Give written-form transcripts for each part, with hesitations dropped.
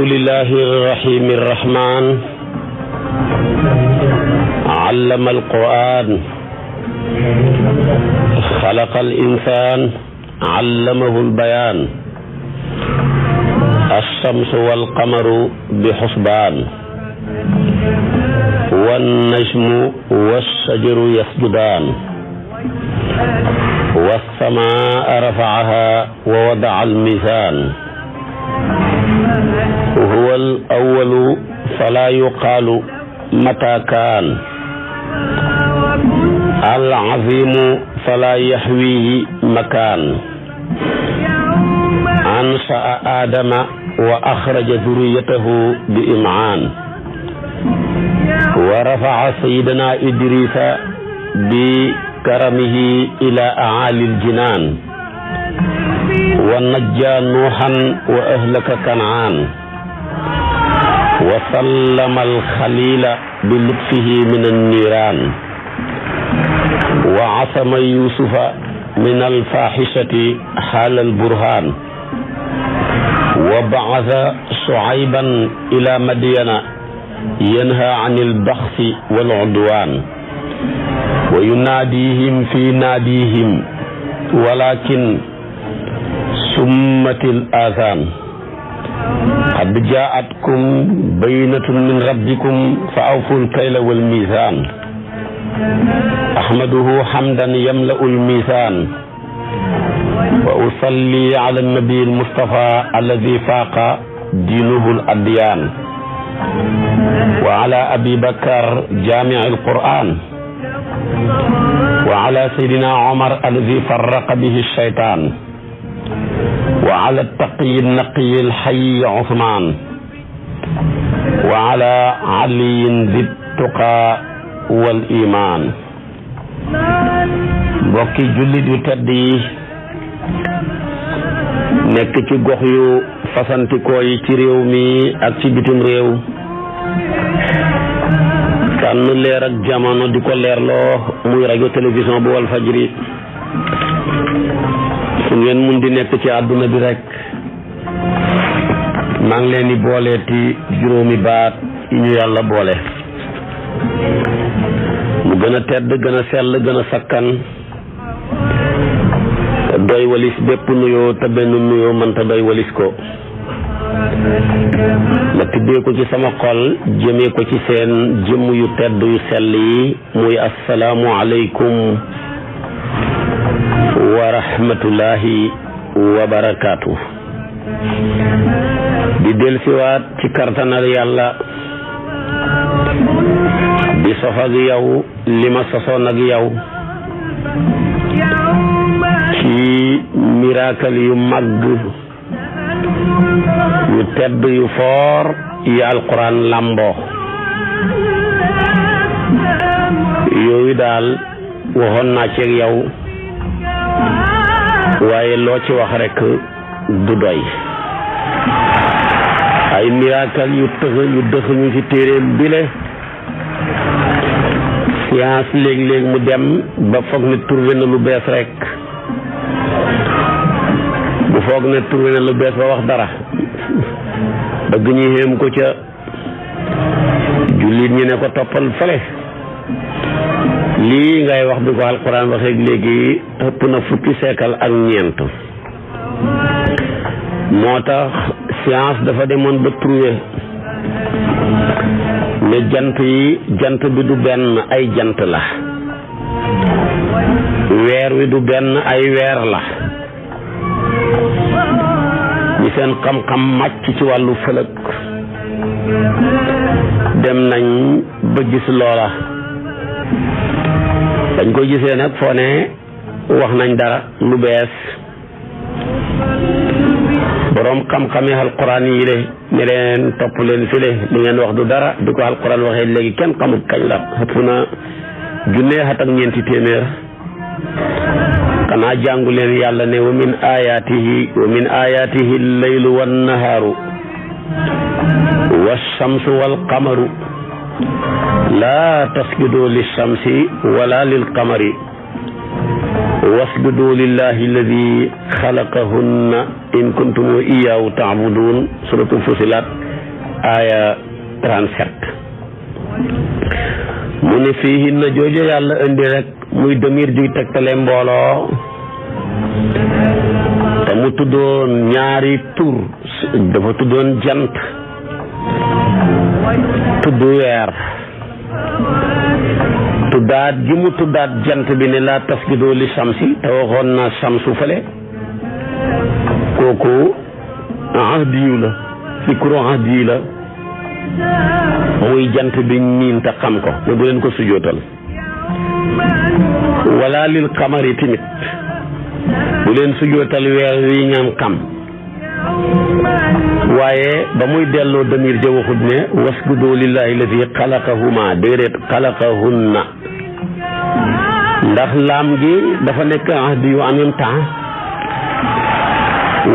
alhamdulillahi arrahimi arrahman allama alquran xalaqa alinsan allamahu albayan alchamsu walqamaru bixusban wannajmu walshajaru yasjudan wassamaa rafaaha wa wadaca almizan huwa al-awwalu fala yuqaalu mata kaan al-azimu fala yaxwihi makaan ansaa aadama wa axraja duriyatahu bi imcaan wa rafaca sayyidana idrisa bi karamihi ila aali ljinaan wa najja nuuxan wa ahlaka kanaan wa sallama alxalila bi lutfihi min anniiraan wa asama yusufa min alfaxishati xaala alburhaan wa bacasa shucayban ila madyana yanha an albaxsi walcudwaan wa yunaadihim fi naadihim walakin summatil azaan qad jaatkum bayyinatun min rabbikum fa awful kayla wal miizaan ahmaduhu hamdan yamla'ul miizaan wa usalli ala nabiyil mustafa alladi faaqa diinuhul adyaan wa ala abi bakar jaami'il qur'aan wa ala sayyidina omar alladi farraqa bihi shaytaan wa ala taqiyi naqiyi alxayi Usmaan wa ala aliyin di tuqaa wal imaan. mbokki jullit yu tedd yi nekk ci gox yu fasantikoo yi ci réew mi ak ci bitim réew tànn leer ak jamono di ko leerloo muy rajo télévision bu Walfajri fu ngeen mun di nekk ci àdduna bi rek maa ngi leen di booleeti juróomi baat yi ñu yàlla boole mu gën a tedd gën a sell gën a sakkan doy walis bépp nuyoo te benn nuyoo mënta doy walis ko ma tibbee ko ci sama xol jëmee ko ci seen jëmm yu tedd yu sell yi muy assalaamu aleykum wa rahmatullahi wa barakaatu. di dellusiwaat ci kartanal yàlla di sof ak yow li ma sosoon ak yow ci miracle yu màgg yu tedd yu foor yi alquran lamboo yooyu daal waxoon naa ci ak yow waaye loo ci wax rek du doy ay miracle yu dëx ñu ci téere bile science léeg-léeg mu dem ba foog ne trouvé na lu bees rek bu foog ne trouvé na lu bees ba wax dara bëgg ñuy xéem ko ca jullit ñi ne ko toppal fale lii ngay wax bi ko alquran waxeeg léegi ëpp na fukki seekal ak ñeent moo tax science dafa demoon ba trouvé ne jant bi du benn ay jant la weer wi du benn ay weer la ñi seen xam-xam màcc ci wàllu fëlëg dem nañ ba gis loola dañ ko gisee nag foo ne wax nañ dara lu bees boroom xam-xami alquran yi de ne leen topp leen fi le li ngeen wax du dara di ko alquran waxee léegi kenn xamul kañ la ëpp na junnee xat ak ñeenti téeméer xanaa jàngu leen yàlla ne wa min ayatihi laylu wan nahaaru washamsu wal qamaru laa tasjudu lishamsi wala lil qamari wasjudu lillahi alladi xalaqahunna in kuntum iyyahu taabudun suratu fusilat aaya 37 mu ne fii na jooju yàlla indi rek muy demir juy tegtale mbooloo te mu tuddoon ñaari tur dafa tuddoon jant tudd weer tuddaat gi mu tuddaat jant bi ne laa tasjudu li samsi te waxoon na samsu fale kooku ahdiyu la fikru ahdiyu la muy jant bi miin te xam ko ne bu leen ko sujootal wala lil qamari timit bu leen sujootal weer wi ngeen xam waaye ba muy delloo damir ja waxut ne wasjudu lillahi alladi xalaqahuma déedéet xalaqahunna ndax laam gi dafa nekk ahdi yu en même temps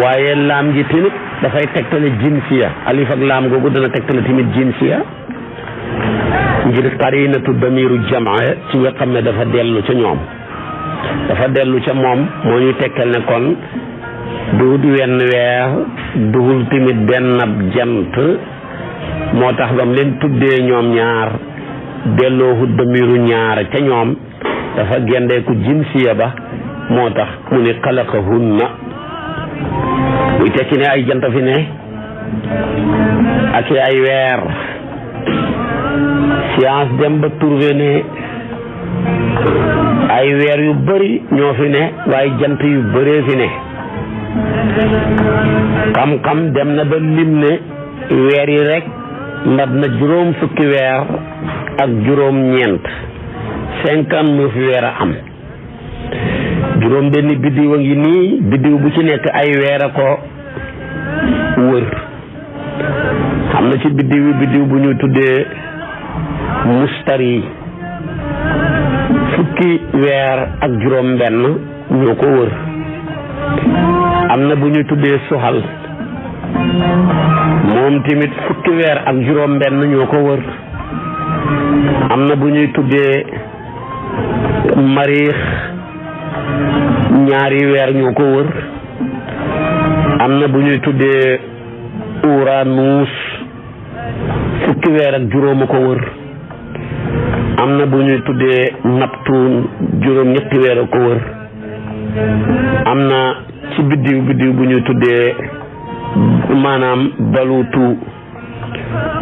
waaye laam gi tamit dafay tegtale jinsiya alif ak laam googu dana tegtale tamit jinsiya ngir qarinatu damiru jamaa ci nga xam ne dafa dellu ca ñoom dafa dellu ca moom moo ñu tekkal ne kon duhut wenn weer duhul tamit benn ab jant moo tax bam leen tuddee ñoom ñaar delloohu damiru ñaar ca ñoom dafa gendeeku jinsiya ba moo tax mu ne xalaqahunna muy tekki ne ay jant fi ne ak ay weer science dem ba trouvé ne ay weer yu bari ñoo fi ne waaye jant yu bëree fi ne xam-xam dem na ba lim ne weer yi rek mat na juróom fukki weer ak juróom ñeent 59 weer a am juróom benn biddiw a ngi nii biddiw bu ci nekk ay weer a ko wër xam na ci biddiw bu ñu tuddee mustari fukki weer ak juróom benn ñoo ko wër am na bu ñu tuddee suxal moom tamit fukki weer ak juróom benn ñoo ko wër am na bu ñuy tuddee mariix ñaari weer ñoo ko wër am na bu ñuy tuddee Uranus fukki weer ak juróom a ko wër am na bu ñuy tuddee Neptune juróom ñetti weer a ko wër am na ci biddiw bu ñuy tuddee maanaam baluutu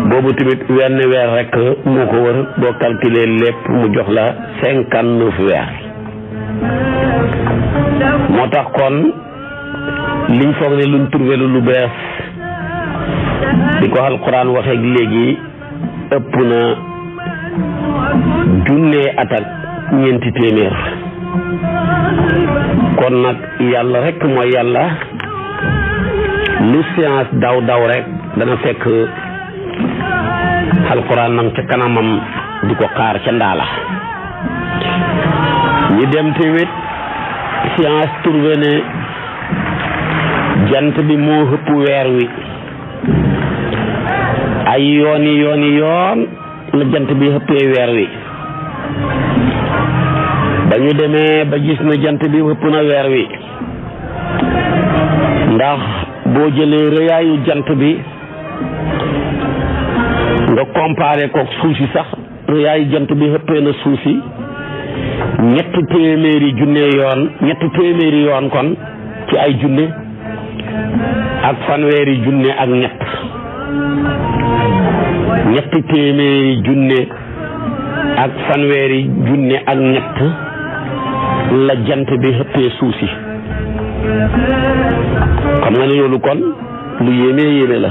boobu tamit wenn weer rek moo ko wër boo calculer lépp mu jox la 59 weer moo tax kon liñ foog ne luñ trouvé lu bees di ko alquran waxee léegi ëpp na junne at ak ñeenti téeméer kon nag yàlla rek mooy yàlla lu science daw rek dana fekk alquran nam ca kanamam di ko xaar ca ndaala ñi dem tamit science trouvé ne jant bi moo ëpp weer wi ay yoon la jant bi ëppee weer wi ba ñu demee ba gis na jant bi ëpp na weer wi ndax boo jëlee rëyaayu jant bi nga comparé kook suuf si sax rëyaayu jant bi ëppee na suuf si ñetti téeméeri yoon kon ci ay junne ak fanweeri junne ak ñetti téeméeri junne ak fanweeri junne ak ñett la jant bi ëppee suuf si xam nga ne loolu kon lu yéeme la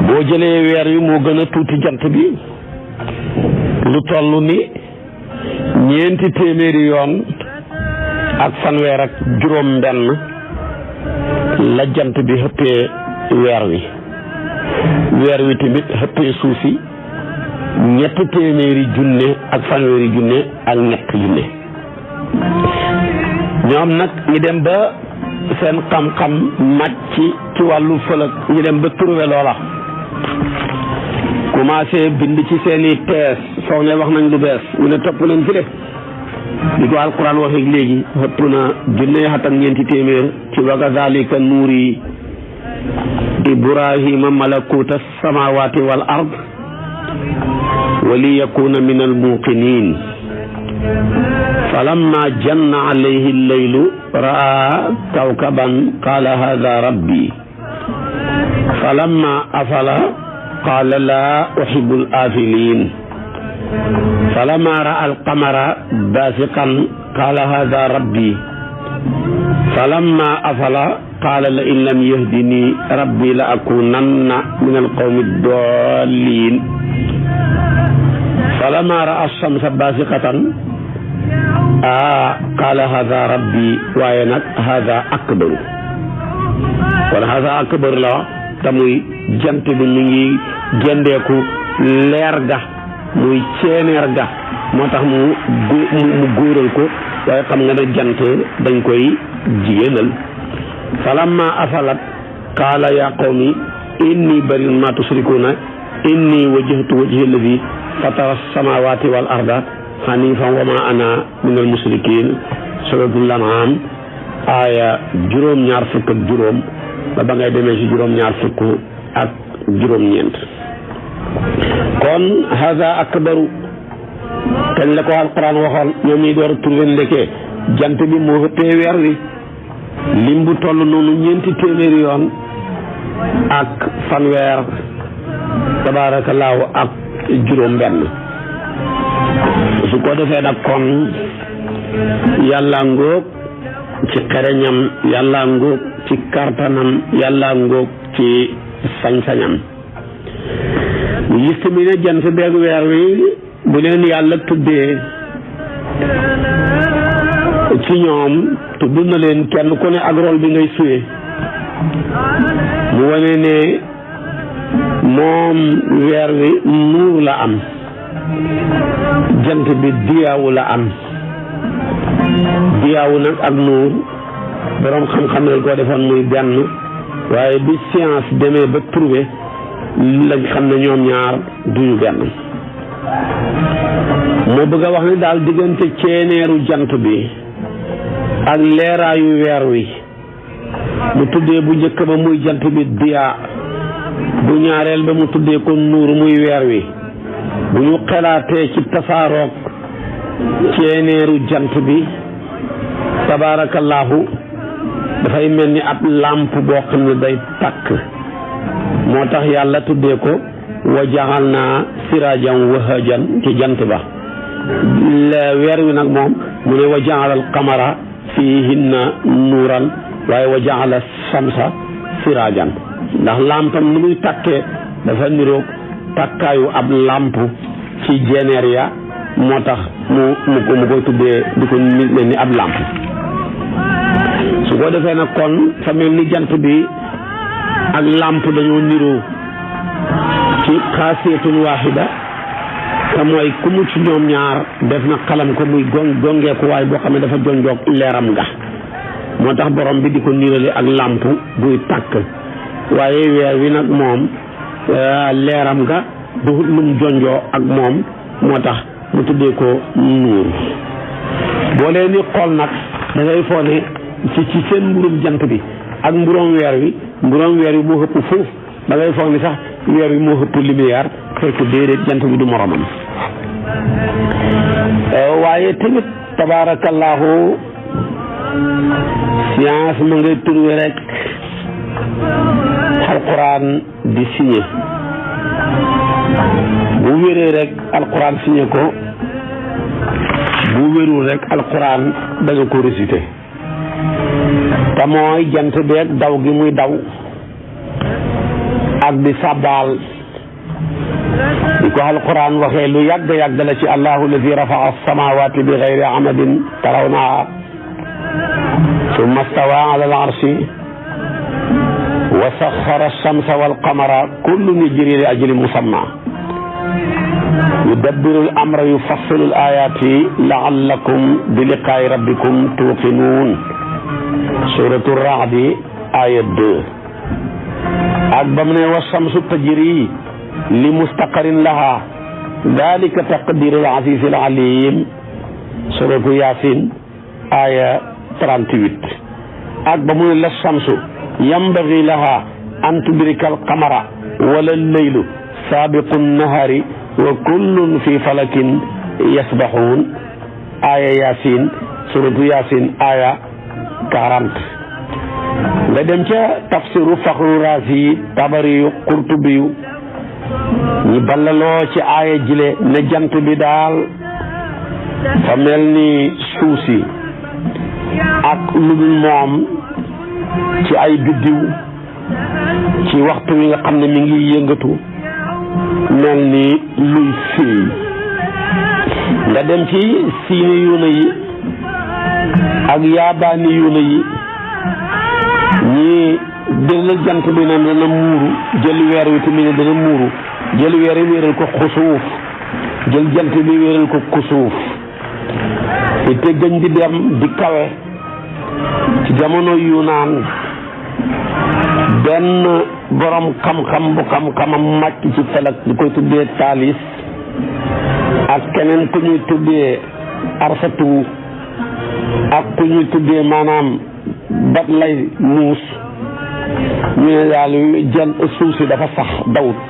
boo jëlee weer wi moo gën a tuuti jant bi lu toll ni ñeenti téeméeri yoon ak fanweer ak juróom benn la jant bi ëppee weer wi tamit ëppee suuf si ñetti téeméeri junne ak fanweeri junne ak ñett junne ñoom nag ñu dem ba seen xam-xam màcc ci wàllu fëlëg ñu dem ba trouvé loola commencé bind ci seeni thèse foog ne wax nañ lu bees ñu ne topp nañ fi de li ko alquran waxee léegi ëpp na junne at ak ñeenti téeméer ci wa kazalika nuuri ibrahima malakuta samawati wal ard wa li yakuna min al muqinin falamma janna alayhi al-laylu ra'a kawkaban qala hadha rabbi falamma afala qala la uhibbu al-afilin falamma ra'a al-qamara basiqan qala hadha rabbi falamma afala qala la in lam yahdini rabbi la akunanna min al-qawmi ad-dallin falamma ra'a ash-shamsa basiqatan qala hadha rabbi waaye nag hadha akbaru kon hadha akbaru la te muy jant bi mi ngi gendeeku leer ga muy ceeneer ga moo tax mu góoral ko waaye xam nga ne jant dañ koy jigéenal falamma afalat qala ya qawmi inni bari'un mimma tushrikuna inni wajjahtu wajhiya alladhi fatara as-samawati wal arda hanifan wa ma ana min al mushrikin suratul an'am aya juróom-ñaar fukk ak juróom ba ngay demee ci juróom-ñaar fukk ak juróom-ñeent kon haza akbaru kañ la ko alquran waxoon ñoom ñuy door a trouvé ndeke jant bi moo ëppee weer wi lim bu toll noonu 4 téeméeri yoon ak fanweer tabaarakallaahu ak juróom benn su ko defee nag kon yàlla ngóog ci xereñam yàlla ngóog ci kartanam yàlla ngóog ci sañ-sañam ñu gis mi ne jant beeg weer wi bu leen yàlla tuddee ci ñoom tudd na leen kenn ku ne ak rôle bi ngay suyee mu wane ne moom weer wi nuur la am jant bi diyaawu la am diyaawu nag ak nuur boroom xam-xam ne koo defoon muy benn waaye bi science demee ba trouvé lañ xam ne ñoom ñaar duñu benn moo bëgg a wax ne daal diggante ceeneeru jant bi ak leeraayu weer wi mu tuddee bu njëkk ba muy jant bi diyaa bu ñaareel ba mu tuddee ko nuur muy weer wi bu ñu xelaatee ci tasaaroog ceeneeru jant bi tabaarakallaahu dafay mel ni ab làmp boo xam ne day takk moo tax yàlla tuddee ko wa ja'alna sirajan wahajan ci jant ba weer wi nag moom mu ne wa ja'ala al qamara fiihinna nuuran waaye wa ja'ala samsa sirajan ndax làmpam ni muy takkee dafa niroog takkaayu ab làmp ci jeneer ya moo tax mu koy tuddee di ko mel ni ab làmp su ko defee nag kon fa mel ni jant bi ak làmp dañoo niroo ci xaasiyatun waahida te mooy ku mu ci ñoom ñaar def na xalam ko muy gongeeku waaye boo xam ne dafa jonjoog leeram nga moo tax borom bi di ko nirale ak làmp buy tàkk waaye weer wi nag moom leeram nga du lum jonjoo ak moom moo tax mu tuddee ko nuur boo leen di xool nag da ngay foog ne ci seen mburum jant bi ak mburoom weer wi moo ëpp foofu da ngay foog ni sax weer wi moo ëpp lumière fekk déedéet jant bi du moromam waaye tamit tabaarakallaahu science ma ngay trouvé rek alquran di signé bu wéree rek alquran signé ko bu wérul rek alquran da nga ko récité te mooy jant beeg daw gi muy daw ak di sàbbaal di ko alquran waxee lu yàgg yàgg la ci allahu alladi rafa'a as-samawati bi ghayri amadin tarawnaha thumma stawa ala al-arshi wa sakhkhara ash-shamsa wal qamara kullun yajri li ajalin musamma yudabbiru al-amra yufassilu al-ayati la'allakum bi liqa'i rabbikum tuqinun suratu Ra'd aya 2 ak ba mu ne wa shamsu tajri li mustaqarrin laha dalika taqdiru al-aziz al-alim suratu Yasin aya 38 ak ba mu ne la shamsu yambaghi laha an tudrikal qamara wala laylu saabiqu nahari wa kullun fi falakin yasbahuun aya Yaasin suratu Yaasin aya 40. nga dem ca tafsiru Faxru Raasi Tabari yu Qurtubi yu ñi ballaloo ci aaya jile ne jant bi daal fa mel ni suuf si ak lu dul moom ci ay biddiw ci waxtu wi nga xam ne mi ngi yëngatu mel ni luy fii. nga dem ci siine yuuna yi ak yaabaani yuuna yi ñi dëllal jant bi ne dana muuru jël weer wi tamit ne dana muuru jël weer wi wéeral ko xusuuf jël jant bi wéeral ko kusuuf te gëñ di dem di kawe ci jamono Yunaan benn borom xam-xam bu xam-xamam màcc ci felak di koy tuddee Taalis ak keneen ku ñuy tuddee Arsatu ak ku ñuy tuddee maanaam Batlay Muus ñu ne daal jant suuf si dafa sax dawut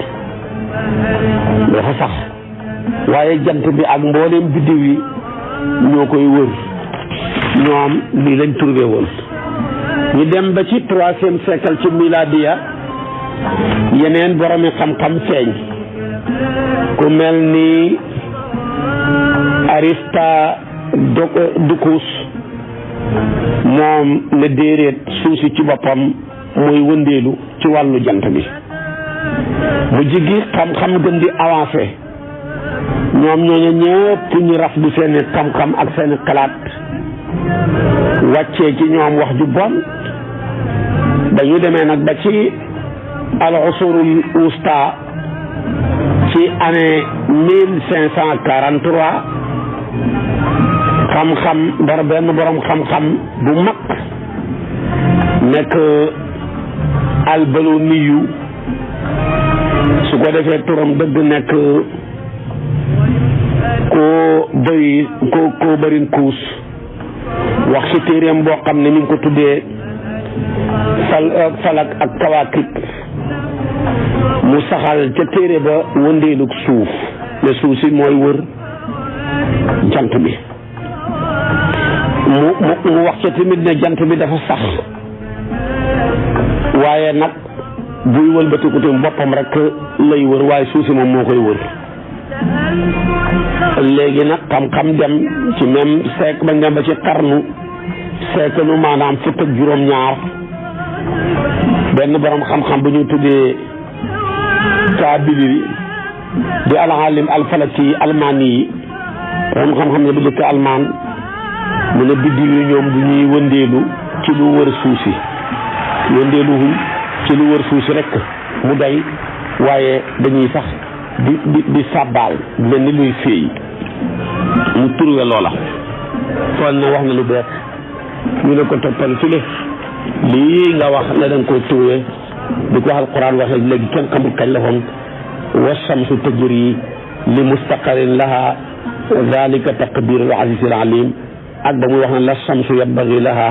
dafa sax waaye jant bi ak mbooleem biddiw yi ñoo koy wër ñoom lii lañ trouvé woon. ñu dem ba ci 3e siècle ci miladiya yeneen boromi xam-xam feeñ ku mel ni Aristarchus moom ne déedéet suuf si ci boppam mooy wëndeelu ci wàllu jant bi. mu jigi xam-xam gën di avancé ñoom ñooñu ñëpp ñu raf du seeni xam-xam ak seeni xalaat wàccee ci ñoom wax ju bon dañu demee nag ba ci al-usurul wusta ci année 1543 xam-xam dara benn borom xam-xam bu mag nekk Albaloniyu su ko defee turam dëgg nekk koo bërin kuus wax ci téeréem boo xam ne mi ngi ko tuddee falak ak kawaakib mu saxal ca téere ba wëndeelug suuf ne suuf si mooy wër jant bi mu wax ca tamit ne jant bi dafa sax waaye nag buy wëlbatiku tamit boppam rek lay wër waaye suuf si moom moo koy wër. léegi nag xam-xam dem ci même siècle bañ dem ba ci xarnu siècle nu maanaam fukk ak juróom-ñaar benn borom xam-xam bu ñu tuddee Kaabili di al-alim al-falaki almaani yi borom xam-xam ne bu dëkk almaan mu ne biddiw yi ñoom du ñuy wëndeelu ci lu wër suuf si wëndeeluwuñ ci lu wër suuf si rek mu doy waaye dañuy sax di sàbbaal mel ni luy féey mu turwe loola kon ne wax na lu bees ñu ne ko toppal ci lii nga wax ne danga koo turwe di ko wax alquran waxee léegi kenn xamul kañ la woon wa shamsu tajri li mustaqarin laha dalika taqdirul azizil alim ak ba muy wax ne la shamsu yambagi laha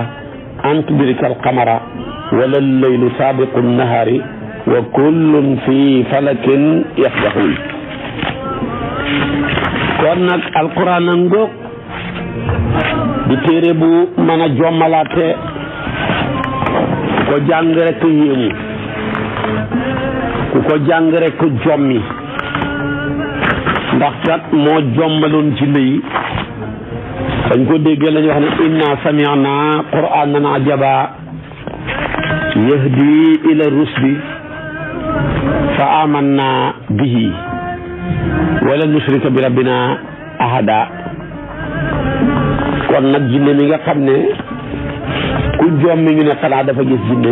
an tudrika al qamara wala laylu sabiqu nahari wa kullun fi falakin yasbahun. kon nag alquran a ngoog di téere bu mën a jommalaate ku ko jàng rek yéemu ku ko jàng rek jommi ndax kat moo jommaloon ci lëy dañ ko déggee lañu wax ne inna sami'na qur'anan ajaba yahdi ila rusdi fa amanna bihi wala nushrika bi rabbina ahada. kon nag jinne mi nga xam ne ku jommi ñu ne xanaa dafa gis jinne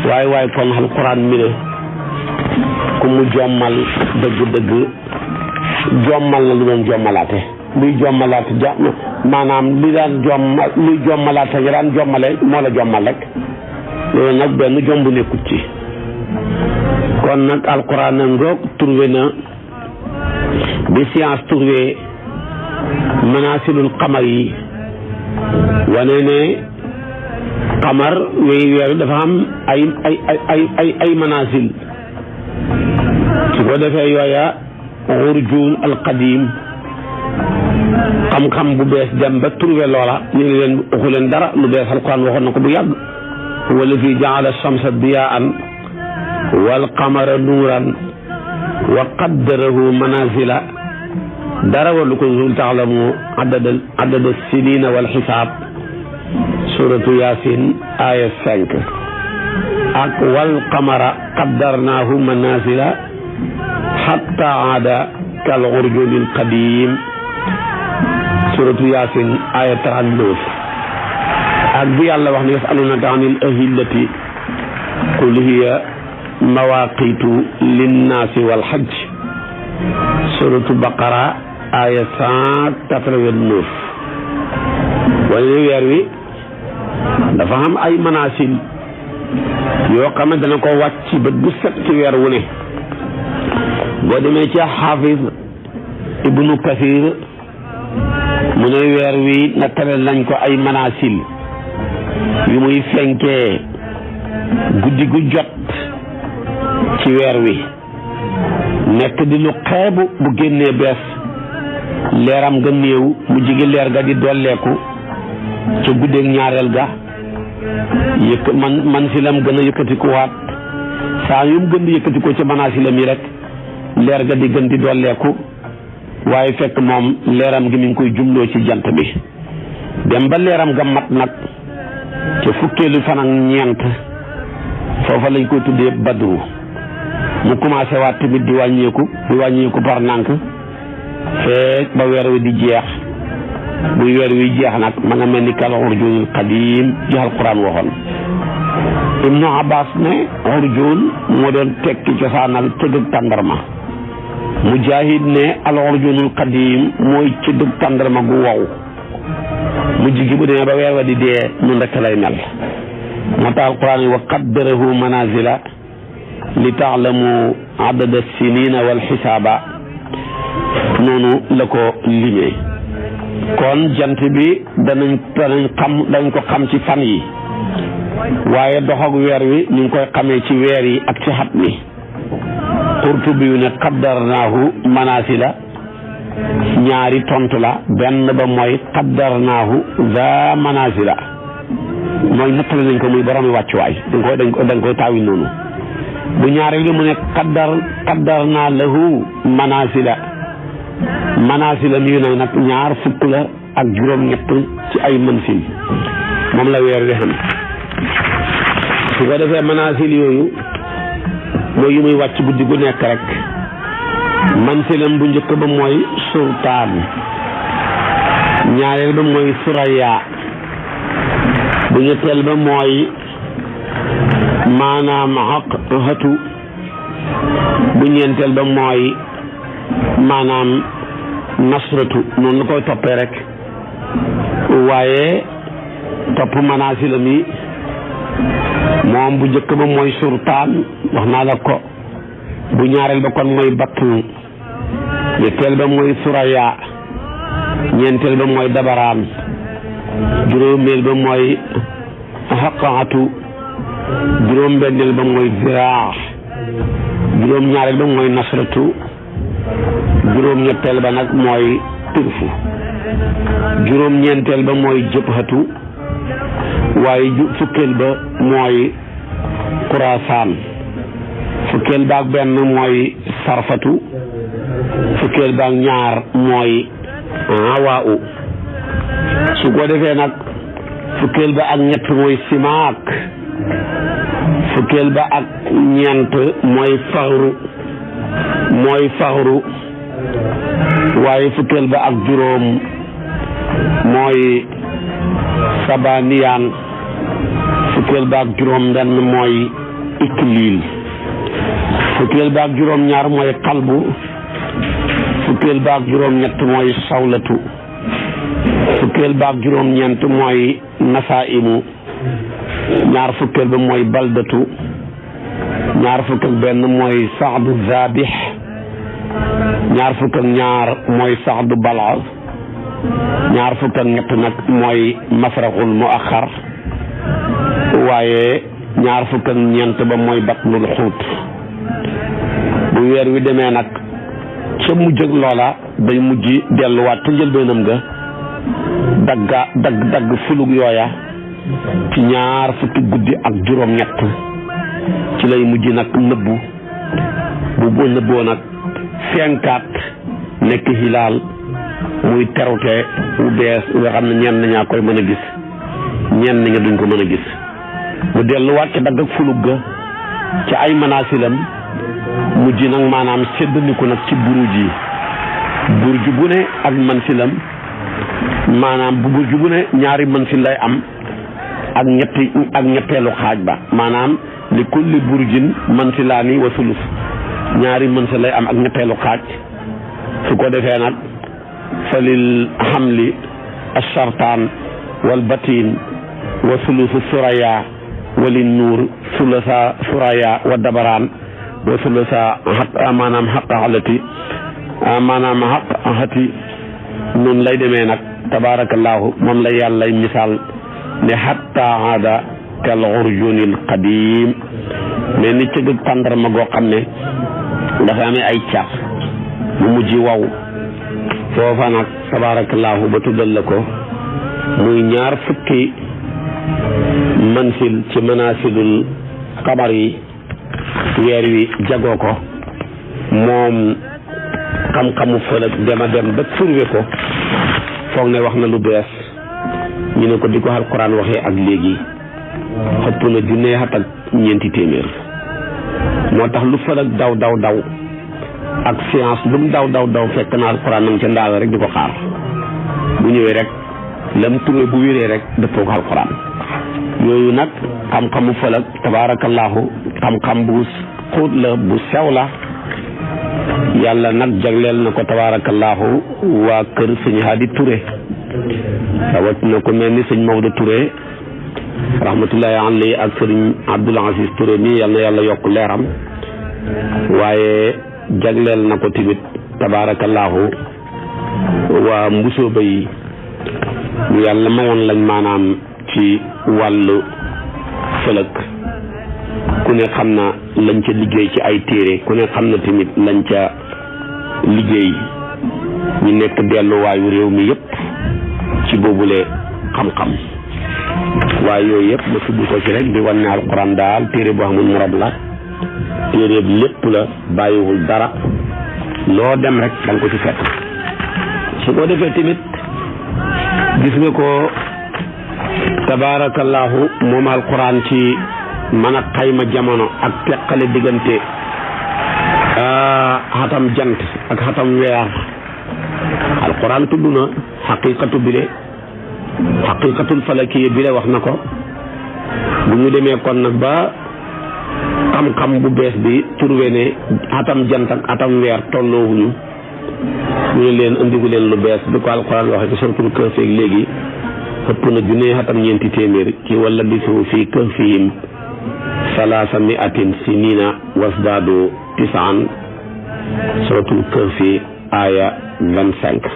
waaye kon alquran mi ne ku mu jommal dëgg-dëgg jommal na lu doon jommalaate luy jommalaate maanaam li daan luy jommalaate nga daan jommale moo la jommal rek loolu nag benn jomb nekkut ci. kon nag alquran na ngoog trouvé na bi science trouvé manasilul qamar yi wane ne xamar weer dafa am ay manaasil su ko defee yooya urjuun alqadim xam-xam bu bees dem ba trouvé loola ñu ngi leen waxu leen dara lu bees alquran waxoon na ko bu yàgg huwa alladi jaala shamsa diyaan wal qamara nuuran wa qaddarahu manazila dara walu ko zul taalamu adada sinina wal xisaab suratu yasin aya 5 ak wal qamara qaddarnaahu manazila hatta aada kal urjunil qadim suratu yasin aya 39 ak bi yàlla wax ne yasalunaka anil ahillati qul hiya mawaqitu linnaasi wal hajj suratu baqara aya 189 wala weer wi dafa am ay manaasil yoo xam ne dana ko wàcc bët bu set ci weer wu ne boo demee ci xaafis ibnu kasir mu ne weer wi nattale nañ ko ay manaasil yu muy fenkee guddi gu jot ci weer wi nekk di lu xeebu bu génnee bees leeram ga néew mu jigi leer ga di dolleeku ca guddeeg ñaareel ga man silam gën a yëkkatikuwaat saa yu mu gën di yëkkatikoo ca manasilam yi rek leer ga di gën di dolleeku waaye fekk moom leeram gi mi ngi koy jumloo ci jant bi dem ba leeram ga mat nag ca fukkeelu fan ak ñeent foofa lañ koy tuddee badru mu commencé waat tamit di wàññeeku par nànk feek ba weer wi di jeex buy weer wi jeex nag ma nga mel ni kal urjuunil qadiim ji alquran waxoon ibnu abbas ne urjuun moo doon tekki cosaanal cëgg tàndarma mujahid ne al urjuunil qadiim mooy cëgg tàndarma gu wow mu jigi bu demee ba weer wa di dee nun rek lay mel moo tax alquran yi wa qaddarahu manazila li taalamu adada sinina wal xisaaba noonu la ko limee kon jant bi dañ ko xam ci fan yi waaye dox ak weer wi ñu ngi koy xamee ci weer yi ak ci xat mi Qurtubi yu ne qaddarnaahu manasila ñaari tontu la benn ba mooy qaddarnaahu za manasila mooy nattale nañ ko muy boromi wàccuwaay dañ koy taawi noonu bu ñaareel bi mu ne qaddarnaa lahu manasila mi nag ñaar fukk la ak juróom-ñett ci ay mansil moom la weer wi xam su ko defee manaasil yooyu mooy yu muy wàcc guddi gu nekk rek mansilam bu njëkk ba mooy sultaan ñaareel ba mooy suraya bu ñetteel ba mooy maanaam xatu bu ñeenteel ba mooy maanaam nasratu noonu la koy toppee rek waaye topp manasilam yi moom bu njëkk ba mooy sultaan wax naa la ko bu ñaareel ba kon mooy battu ñetteel ba mooy suraya ñeenteel ba mooy dabaraan juróomeel ba mooy xaqaatu juróom-benneel ba mooy ziraa juróom-ñaareel ba mooy nasratu juróom-ñetteel ba nag mooy turfu juróom-ñeenteel ba mooy jëbhatu waaye fukkeel ba mooy kurasaan fukkeel ba ak benn mooy sarfatu fukkeel ba ak ñaar mooy hawaa su ko defee nag fukkeel ba ak ñett mooy simaak fukkeel ba ak ñeent mooy faxru waaye fukkeel ba ak juróom mooy sabaniyaan fukkeel ba ak juróom benn mooy ikliil fukkeel ba ak juróom ñaar mooy qalbu fukkeel ba ak juróom ñett mooy sawlatu fukkeel ba ak juróom ñeent mooy nasaimu ñaar fukkeel ba mooy baldatu ñaar fukk ak benn mooy saxdu zabih ñaar fukk ak ñaar mooy saxdu balaz ñaar fukk ak ñett nag mooy masraxul muaxar waaye ñaar fukk ak ñeent ba mooy batnul xuut. bu weer wi demee nag ca mujj ak loola day mujj delluwaat ca njëlbeenam ga dagg fulug yooya ci ñaar fukki guddi ak juróom ñett ci lay mujj nag nëbbu bu nëbboo nag fenkaat nekk hilaal muy terute bu bees nga xam ne ñenn ñaa koy mën a gis ñenn ña duñ ko mën a gis mu delluwaat ca dagg ak fulug ga ci ay manasilam mujj nag maanaam séddaliku nag ci buruj yi burju bu ne ak mansilam maanaam bu burju bu ne ñaari mansil lay am ak ñetteelu xaaj ba maanaam li kulli burjin mansilaani wa sulus ñaari mansil lay am ak ñetteelu xaaj su ko defee nag falil hamli ashartaan wal batin wa sulusu suraya walin nuur sulusa suraya wa dabaraan wa sulusa maanaam xaq xati noonu lay demee nag tabaarakallaahu moom la yàllay misaal ne xatta aada kal urjunil qadim mais ni cëgg tàndarma goo xam ne dafa amee ay cax mu mujj waw foofa nag tabaarakallaahu ba tuddal la ko muy ñaar fukki mansil ci manasilul xamar yi weer wi jagoo ko moom xam-xamu fëlëg dem ba turwe ko foog ne wax na lu bees ñu ne ko di ko alquran waxee ak léegi xëpp na junne at ak ñeenti téeméer moo tax lu fëlëg daw ak science lu mu daw fekk na alquran nang ca ndaawe rek di ko xaar bu ñëwee rek lam turwe bu wéree rek dëppoo ko alquran yooyu nag xam-xamu fëlëg tabaarakallaahu xam-xam bu xóot la bu sew la yàlla nag jagleel na ko tabaarakallaahu waa kër sëñ Hadi Touré rawat na ko mel ni sëñ Maodo Touré rahmatullahi alayhi ak sëriñ Abdoul Aziz Touré nii yal na yàlla yokk leeram waaye jagleel na ko tamit tabaarakallaahu waa mbusooba yi ñu yàlla mayoon lañ maanaam ci wàllu fëlëg ku ne xam na lañ ca liggéey ci ay téere ku ne xam na tamit lañ ca liggéey ñu nekk delluwaayu réew mi yëpp ci boobule xam-xam waaye yooyu yëpp ma tudd ko ci rek di wan ne alquran daal téere boo xamul murab la téere bi lépp la bàyyiwul dara loo dem rek danga ko ci fekk su ko defee tamit gis nga ko tabaarakallaahu moom alquran ci mën a xayma jamono ak teqale diggante xatam jant ak xatam weer alquran tudd na xaqiqatu bile xaqiqatul falakiya bile wax na ko bu ñu demee kon nag ba xam-xam bu bees bi trouvé ne xatam jant ak xatam weer tolloowuñu ñu ne leen indigu leen lu bees bi ko alquran waxee ci suratul kahf léegi ëpp na junne xatam ñeenti téeméer ci wala bisu fii kahfihim salaasa miatin sinina wasdaadu tisaan suratul kahfi aya 25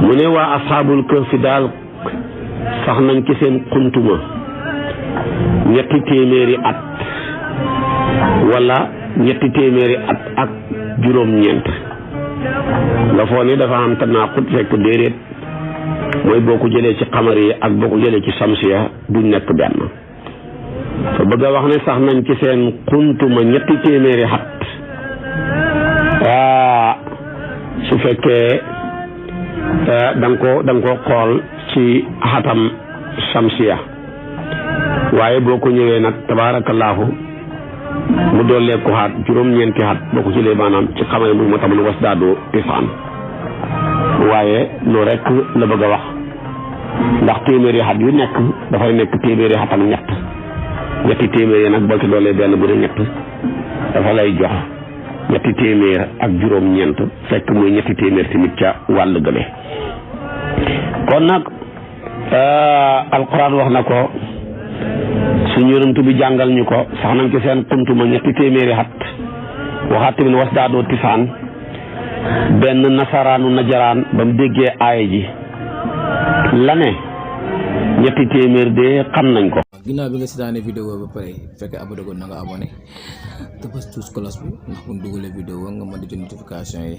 mu ne waa asxaabul kahfi daal sax nañ ci seen xuntuma ñetti téeméeri at wala ñetti téeméeri at ak juróom-ñeent nga foo ne dafa am tanaqut fekk déedéet mooy boo ko jëlee ci xamar yi ak boo ko jëlee ci samsiya duñ nekk benn fa bëgg a wax ne sax nañ ci seen xuntuma ñetti téeméeri at su fekkee da nga ko xool ci xatam samsiya waaye boo ko ñëwee nag tabaarakallaahu mu doolee ko xaat juróom-ñeenti xat boo ko jëlee maanaam ci xamane mu moo tax mu was daadoo tisaan waaye loolu rek la bëgg a wax ndax téeméeri xat yu nekk dafay nekk téeméeri xat ak ñetti téeméeri nag boo ci doolee benn bu ne ñett dafa lay jox ñetti téeméer ak juróom-ñeent fekk muy ñetti téeméer tamit ca wàll gële kon nag alquran wax na ko suñu yonent bi jàngal ñu ko sax nañ ci seen xuntuma ñetti téeméeri xat waxaat tamit was daadoo tisaan benn nasaraanu najaraan ba mu déggee aaya ji la ne ñetti téeméer de xam nañ ko. ginnaaw bi nga seetaanee vidéo ba pare fekkee abonné ko na nga abonné te bës tous cloche bi ndax bu ñu dugalee vidéo nga mën di jot notification yi.